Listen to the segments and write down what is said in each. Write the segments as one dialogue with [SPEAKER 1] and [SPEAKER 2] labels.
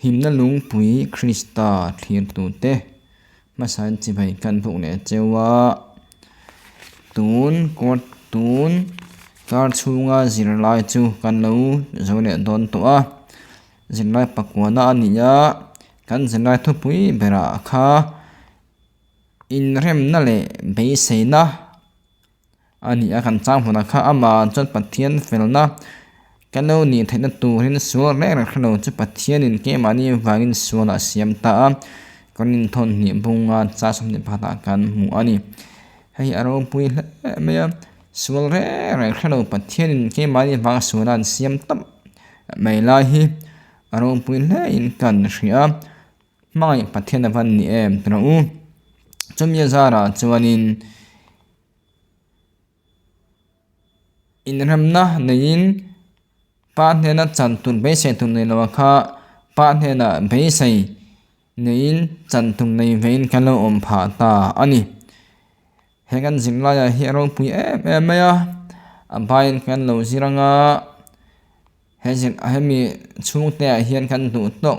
[SPEAKER 1] Himna lungpui Krista thlirtute hmasain chibai kan buk leh cheu a, tun court tun kar chhunga zirlai chu kan lo zo leh dawn tawh a, zirlai pakuana a ni a, kan zirlai thupui berah kha inremna leh beiseina. A ni a, kan chang hmunah kha amah chuan Pathian felna kan lo nih theihna turin sual reng reng hrelo chu Pathianin keimahni vangin sualah a siam ta a, Korinth-thawn hnih bunga cha 21 ah kan hmu a ni. Hei a ropui hle mai a, sual reng reng hrelo Pathianin keimahni vanga suala an siam tawp mai lai hi a ropui hlein kan hria a, hmangaih Pathian a van ni em tih rawh u. Chumi a zarah chuanin. Inremna neiin pa hnena chan tur beisei tur nei lo kha pa hnenah beisei neiin chan tur nei vein kan lo awm phah ta a ni. He kan zirlaiah hi a ropui em em mai a, a baiin kan lo zir anga he zir hemi chhungte ah hian kan duh tawk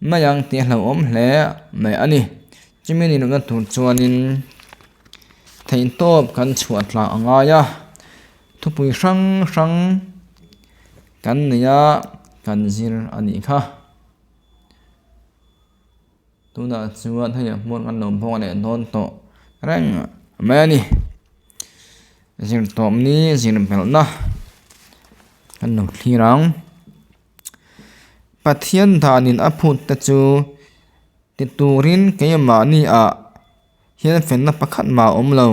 [SPEAKER 1] mai ang tih a hlauhawm hle mai a ni. Chumi ni lohna tur chuanin theihtawp kan chhuah tlah a ngai a, thupui hrang hrang kan nei a, kan zir a nih kha. Tunah chuan hei a hmuan kan lo bawk leh dawn tawh reng mai a ni. Zirtawp ni zir belhna kan lo thlir ang. Pathian danin a phut te chu ti turin keimahni ah hian fenna pakhat mah a awm lo.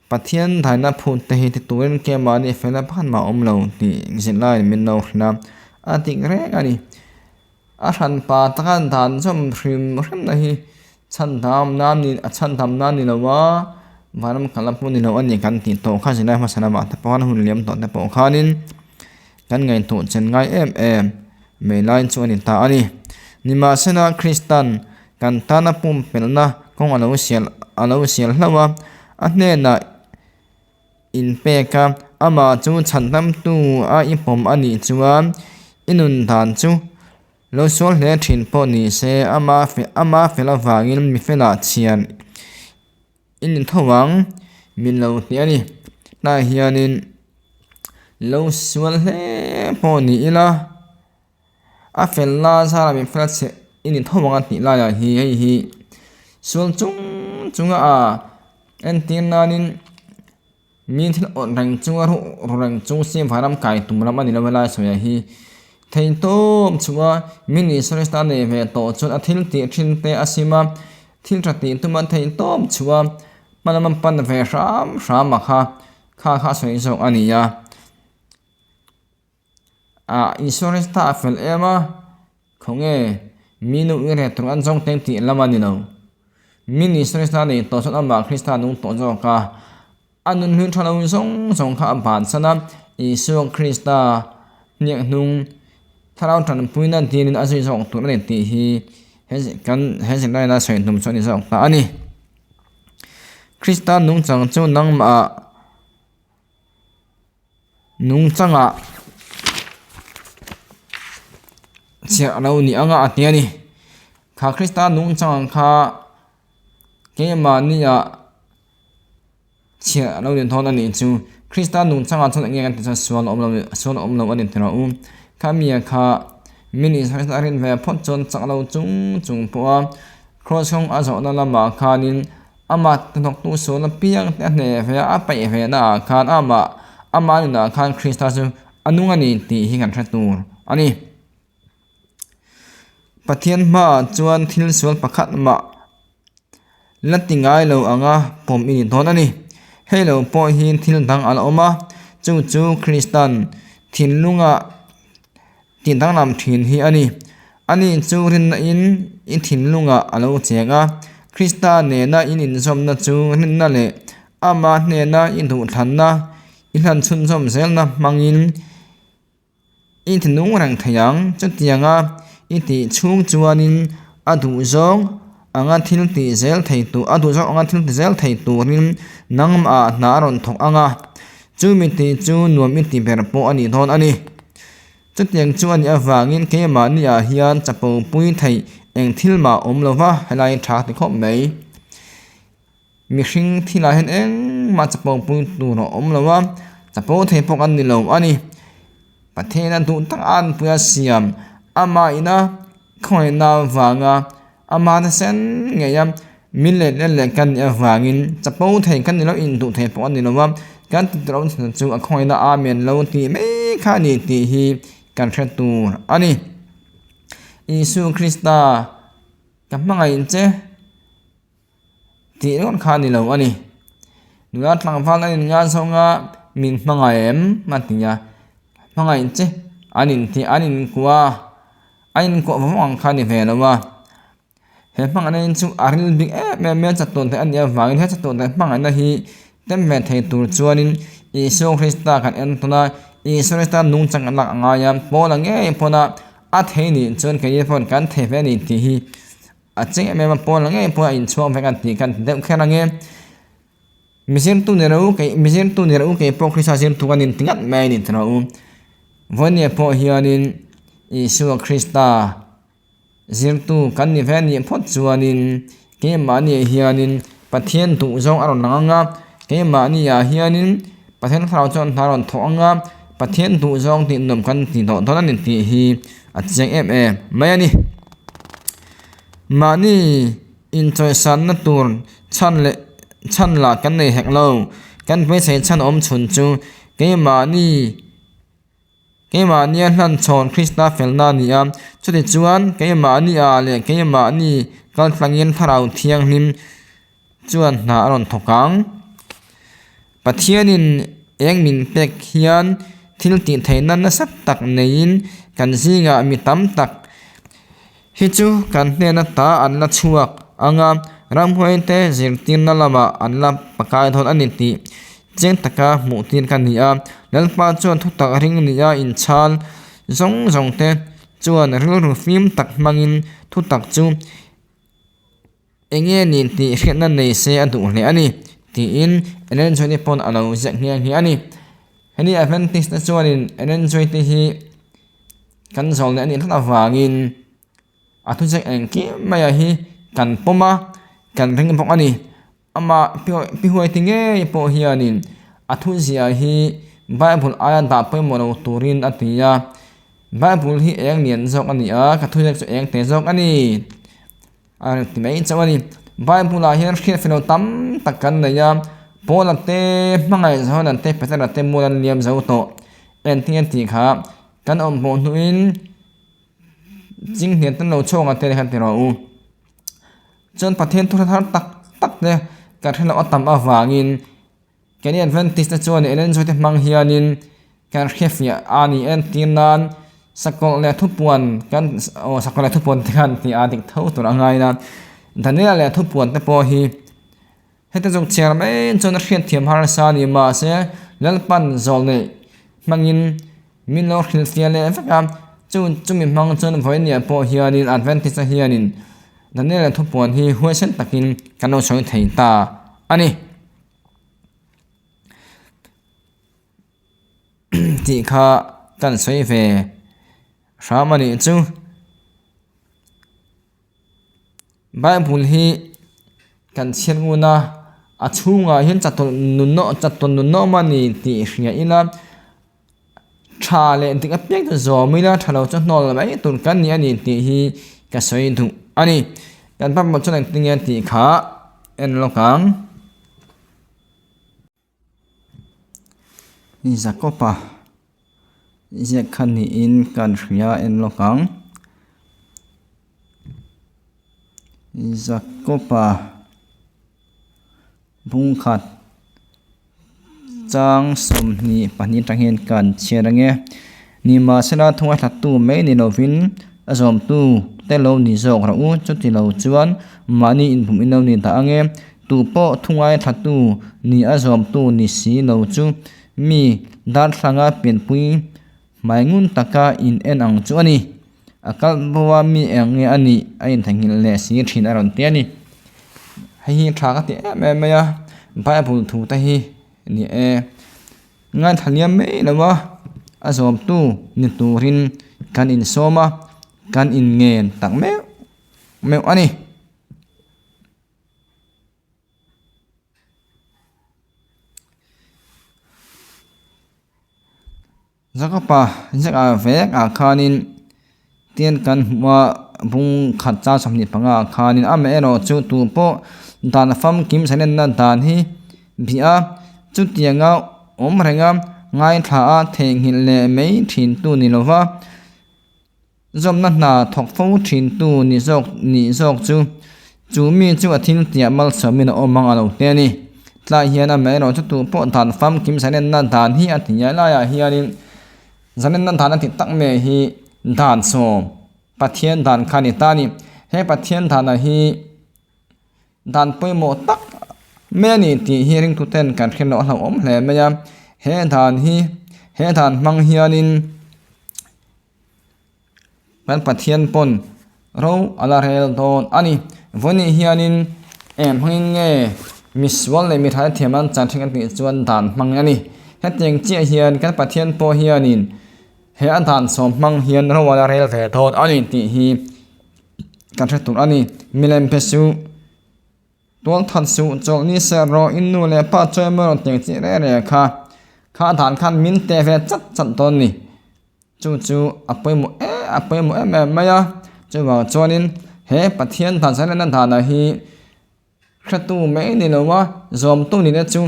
[SPEAKER 1] Pathian daina phut te hi ti turin keimahni fenna pakhat mah a awm lo tih zirlaiin min lo hrilh a, a dik reng a ni. A hranpa taka dan zawm hrim hrim na hi chhandam nan ni a chhandam nan ni lo a, vanram kal a pawh ni lo a ni kan tih tawh kha zirlai hmasa lamah te pawh khan hun liam tawh te pawh khanin kan ngaihtuah chen ngai em em mai lai chu a ni ta a ni. Nimahsela Kristan kan tana pumpelhna kawng a lo sial a lo sial hlauh a, a hnenah inpek a, amah chu chhandamtu a i pawm a nih chuan i nun dan chu lo sual hle thin pawh ni se ama ama fel avangin mi felah chhiar i ni tho ang min lo ti a ni. Tlaiah hianin lo sual hle pawh ni ila a fel la zara mi fel chhe i ni tho ang a tih laiah hi hei hi sual chung chunga a entir nanin mi thil awrh reng chunga ruh ru reng chung si vanram kai tum lam a ni lo helai sawi ah hi theihtawp chhuah mi ni sawi nei ve tawh chuan a thil tih thin te a sim a thil tha tih tuma theihtawp chhuah hma lam pan ve hram hram a kha kha kha a sawi zawk a ni a. Ah insurance ta a fel em a, khawnge mi nu i reh tur an zawng teng tih lam a ni lo. Min insurance ta nei tawh chuan amah Krista nung tawh zawk a, a nun hlui tha lo zawng zawng kha a bansan a, Isua Krista hniak hnung thlarau tanpuina dilin a zui zawk tur a ni tih hi he kan he zirlaina sawi hnum chu a ni zawk ta a ni. Krista nungchang chu nangmah Nungchangah chhiah a lo ni ang a a ti a ni. Kha Krista nungchang ang kha keimahnia chhiah a lo ni dawn a nih chu. Krista nungchangah chuan eng nge kan tih chuan sual a awm lo sual a awm lo a ni tih rawh u. Kha mi ah kha mi nih a rin ve phawt chuan chak lo chung chung pawh a cross kawng a zawhna lamah khanin. Amah hnathawktu sual apiang te a hneh ve a, a paih ve naah khan amah ama nunah khan Krista chu a nung a ni tih hi kan hre tur a ni. Pathian hmaah chuan thil sual pakhat mah la ti ngai lo anga pawm i ni dawn a ni. Hei lo pawh hi thil dang a la awm a, chu chu Kristan thinlunga tih danglam thin hi a ni. Ani chu rinna in i thinlungah a lo cheng a, Krista nena in inzawmna chu rinna leh ama hnena i duhthlanna i hlan chhunzawm zelna hmangin i tinung reng thei ang. Chutianga i tih chhung chuanin a duhzawng anga thil tih zel thei tur a duhzawng anga thil ti zel thei turin nangmah hna a rawn thawk ang a, chumi tih chu nuam i ti ber pawh a nih dawn a ni. Chutiang chu a nih avangin keimahniah hian chapo pui theih eng thil mah awm lo va, helai tha ti khawp mai. Mihring thilah hian engmah chapo pui tur a awm lo a, chapo thei pawh kan ni lo a ni. Pathian a duh tak a anpui a siam, amah ina khawngaihna avanga ama nasa ngei a, min let let leh kan nih avangin chapo thei kan ni lo, induh thei pawh a ni lo a, kan ti tur awm chu a khawngaihna Amen lo tih mai kha a ni tih hi kan hre tur a ni. Isua Krista ka hmangaih che. Tih ringawt kha a ni lo a ni. Nula tlangval an inngaizawng a, min hmangaih em a ti a, hmangaih che an intih an inkuah a, a inkuah vawng vawng ang kha a ni ve lo a. He hmangaihna hi chu a ril bik em em mai a, chatuan theih a nih avangin he chatuan theih hmangaihna hi tem ve thei tur chuanin Isua Krista kan en tawn a, Isua Krista nungchang kan lak a ngai a, Paula ngei pawn a a thei nih chuan keini pawn kan thei ve a ni tih hi A cheng em em a, pawn la ngei pawh a inchhuak vek a tih khan ti deuh kher ange. Mi zirtu ni rawh u, kei mi zirtu ni rawh u kei pawh Krista zirtu ka nin ti ngat mai a ni ti rawh u. Vawinia pawh hianin Isua Krista zirtu kan ni ve nih phawt chuanin keimahniah hianin Pathian duhzawng a rawn lang ang a, keimahniah hianin Pathian thlarau chuan hna a rawn thawh ang a, Pathian duhzawng tih nuam kan ti tawh dawn a ni tih hi a chiang em em mai a ni. Mahni inchawisanna tur chhan leh chhan lah kan nei hek lo. Kan beisei chhan awm chhun chu keimahni keimahnia hlan chhawn Krista felna a ni a. Chutichuan keimahnia leh keimahni kaltlangin Thlarau Thianghlim chuan hna a rawn thawk ang. Pathianin eng min pek hian thil tih theihna nasa tak neiin kan zingah mi tam tak hi chu kan hnena ta an la chhuak ang a, ramhuaite zirtirna lamah an la pakai dawn a ni tih chiang taka hmuh tir ka ni a. Lalpa chuan thutak ring nia inchhal zawng zawng te chuan rilru fim tak hmangin thutak chu Enge ni tih hriatna nei se a duh hle a ni, tiin Ellen Joy-te pawn a lo ziak nghe nghe a ni. Heni Adventist te chuanin Ellen Joy-te hi kan zawl leh a nih tlat avangin a thuziak engkim maia hi kan pawm a, kan ring bawk a ni. Amah Pi Huaiti ngei pawh hianin a thuziah hi Bible aia dah pawimawh lo turin a ti a, Bible hi eng lian zawk a ni a, ka thuziak chu eng te zawk a ni. A rawn ti mai chauh a ni. Bible ah hian hriat felo tam tak kan nei a, Paula te, Hmangaih Johana te, Petera te mual an liam zo tawh. Engtin an tih kha kan awm hmuh hnuin Chinghnian tan lo chhuak ang te khan ti rawh u. Chuan Pathian thu hre thar tak tak te kan hre loh a tam avangin Keini Adventist te chuan Ellen Joy te hmang hianin kan hriatfiah a ni entir nan sakawlh leh thupuan kan aw sakawlh leh thupuan te khan tih a dik tho tur a ngai a, Daniel leh thupuan te pawh hi heti zawng chhiar mai chuan a hriatthiam harsa a ni mahse Lalpan zawlneih hmangin min lo hrilhfiah leh vek a, chu chumi hmang chuan vawinia pawh hianin Adventist te hianin Daniel leh thupuan hi huaisen takin kan lo sawi thei ta a ni. Tih kha kan sawi ve hram a nih chu. Bible hi kan chhiat ngun a, a chhungah hian chatuan nunna chatuan nunna awm a ni tih hria ila. Tha leh dik apiang chu zawm ila tha lo chu hnawl mai tur kan ni a ni tih hi ka sawi duh a ni. Kan hmahmawh chuan engtin nge tih kha en lawk ang. Jakob-a ziak kha niin kan hria en lawk ang. Jakob-a. Bungkhat chang 22 atang hian kan chhiar ang e. Nimahsela thunga hlattu mai ni lovin a zawmtu te lo ni zawk rawh u, chuti lo chuan mahni inhmuh in lo ni dah ang e. Tupawh thungai hlattu ni a zawmtu ni si lo chu mi darthlanga pianpui Hmai ngun taka in en ang chu a ni. A kal bo a mi eng nge a nih a intheihnghilh leh si thin a rawn ti a ni. Hei hi tha ka ti em em mai a, Bible thu te hi ni e. Ngaithla liam mai lo a. A zawmtu ni turin kan insawm a, kan inngen tak meuh meuh a ni. Jakob-a ziakah vek ah khanin tian kan hmuh a bung khat chang 25 ah khanin amaherawh chu tu pawh dan famkim zalenna dan hi bih a, chutianga awm renga ngaithla a theihnghilh leh mai thin tu ni lova. Zawmna hna thawk fo thintu ni zawk nih zawk chu chu mi chu a thil tiah malsawmin a awm ang a lo ti a ni. Tlai hian amaherawh chu tu pawh dan famkim zalenna dan hi a ti a, laiah hianin zalenna dan a ti tak mai hi dan sawm Pathian dan kha a ni ta a ni. He Pathian danah hi dan pawimawh tak mai a ni tih hi ringtuten kan hriat loh a hlauhawm hle mai a. He dan hi he dan hmang hianin. Kan Pathian pawn ro a la rel dawn a ni. Vawiin hianin eng hmangin nge misual leh mithaite thiam an chan thin kan tih chuan dan hmang a ni. Hetiang chiah hian kan Pathian pawh hianin he a dan sawm hmang hian ro a la rel ve dawn a ni tih hi kan hre tur a ni. Milem pe suh. Tualthat suh chawlh ni ser rawh in nu leh pa chawi maw rawn teng chih reng reng kha. Kha dan khan min teh ve chat chat dawn ni. Chu chu a pawimawh em a pawimawh em em mai a. Chuvang chuanin he Pathian dan zalenna danah hi hretu mai ni lo a, zawmtu ni te chu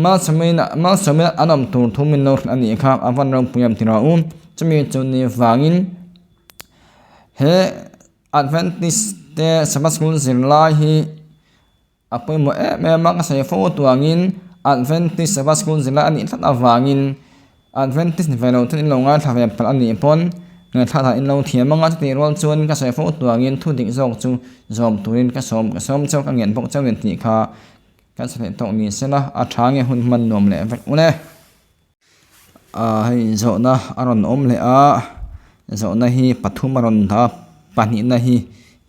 [SPEAKER 1] malsawmin malsawmin an awm tur thu min lo hrilh a nih kha a van ropui em ti rawh u. Chumi chu ni vangin he. Adventist te Sabbath School zirlai hi a pawimawh em em a, ka sawi fo tuangin Adventist Sabbath School zirlai a nih tlat avangin Adventist ni ve lo ten in lo ngaithla ve palh a nih pawn ngaihthla dan in lo thiam ang a, chutih rual chuan ka sawi fo tuangin thu dik zawk chu zawm turin ka sawm ka sawm chauh ka ngen bawk chauh in tih kha kan sawi theih tawk ni sela a tha nge hun hman nuam leh vek ule. Ahh hei zawhna a rawn awm leh a zawhna hi pathum a rawn dah a pahnihna hi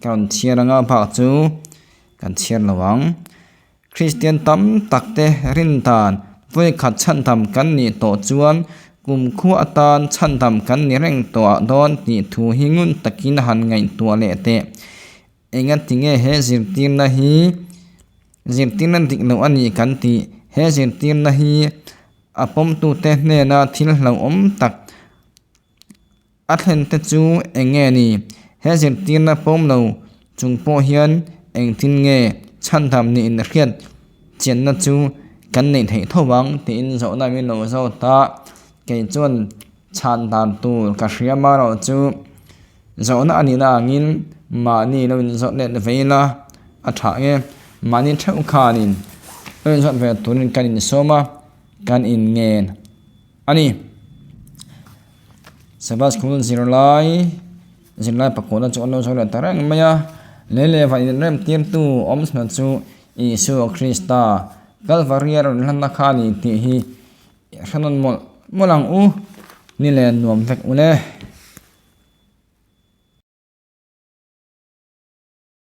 [SPEAKER 1] ka rawn chhiar anga bak chu kan chhiar lo ang Kristian tam tak te rin dan vawikhat chhandam kan nih tawh chuan kumkhua atan chhandam kan ni reng tawh ah dawn tih thu hi ngun takin a han ngaihtuah leh teh Engatinge he zirtirna hi zirtirna dik loh a ni kan tih? He zirtirna hi a pawmtute hnena thil hlauhawm tak a thlen te chu eng nge ni? He zirtirna pawm lo chung pawh hian engtin nge chhandam niin hriat chianna chu kan neih theih tho vang tiin zawhna min lo zawt a, kei chuan chhan dan tur ka hria marawh chu. Zawhna a nihna angin mahni lo inzawt let vei ila a tha nge? Mahni theuh khanin lo inzawt ve turin kan insawm a, kan inngen a ni. Sabbath School zirlai zirlai pakawhna chu an lo zawh leh ta reng mai a, lei leh van inremtirtu awmchhuna chu Isua Krista Kalvari a rawn hlanna kha a ni tih hi hre nawn mawlh mawlh ang u, ni leh nuam vek u le.